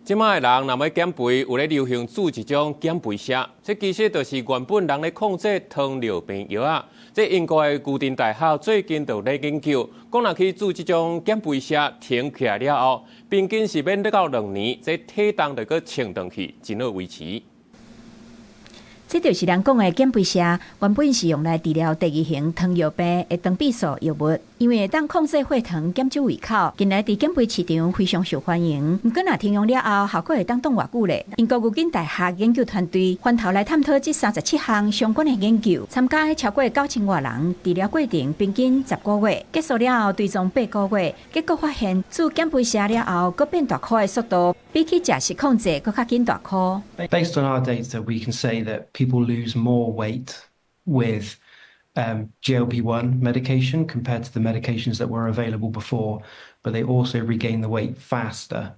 這擺的人若欲減肥，有咧流行注一種減肥射，這其實就是原本人咧控制糖尿病藥仔。這英國的牛津大學最近就咧研究，講若去注這種減肥射停起來了後，平均是免到2年，這體重就閣穿轉去，真好維持。這就是人講的減肥射，原本是用來治療第二型糖尿病的腸泌素藥物，因為會當控制血糖、減少胃口，近來佇減肥市場非常受歡迎。毋過若停用了後，效果會當擋偌久咧？英國牛津大學研究團隊翻頭來探討這37項相關的研究，參加的超過9000外人，治療過程平均10個月，結束了後追蹤8個月，結果發現注減肥射了後，閣變大箍的速度，比起食食控制閣較緊大箍。 Based on our data, we can say that people lose more weight with GLP-1 medication compared to the medications that were available before, but they also regain the weight faster.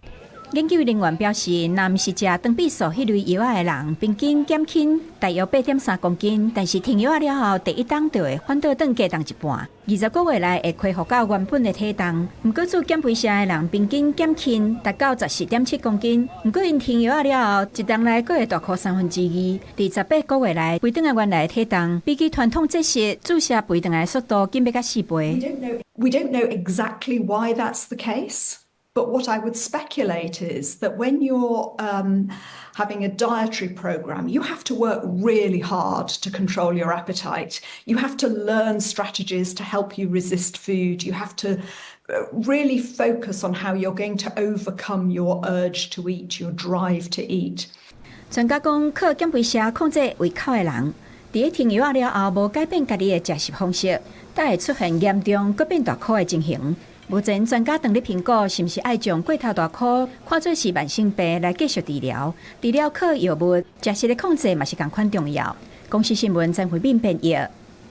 研究人員表示，若毋是食腸泌素彼類藥仔的人，平均減輕大約8.3公斤，但是停藥仔了後，第一冬就會反倒轉加重一半。20個月內會恢復到原本的體重。毋過注減肥射的人平均減輕達到14.7公斤，毋過𪜶停藥仔了後，一冬內閣會大箍二。佇18個月內肥轉來原來的體重，比起傳統節食注射肥轉來的速度緊欲甲4倍。 We don't know exactly why that's the case. But what I would speculate is that when you're having a dietary program, you have to work really hard to control your appetite. You have to learn strategies to help you resist food. You have to really focus on how you're going to overcome your urge to eat, your drive to eat. 專家講，靠減肥射控制胃口的人，佇咧停藥仔了後，無改變家己的食食方式，才會出現嚴重閣變大箍的情形。目前專家正咧評估，是毋是愛將過頭大箍看做是慢性病來繼續治療。除了靠藥物，食食的控制嘛是仝款重要。公視新聞曾慧敏編譯。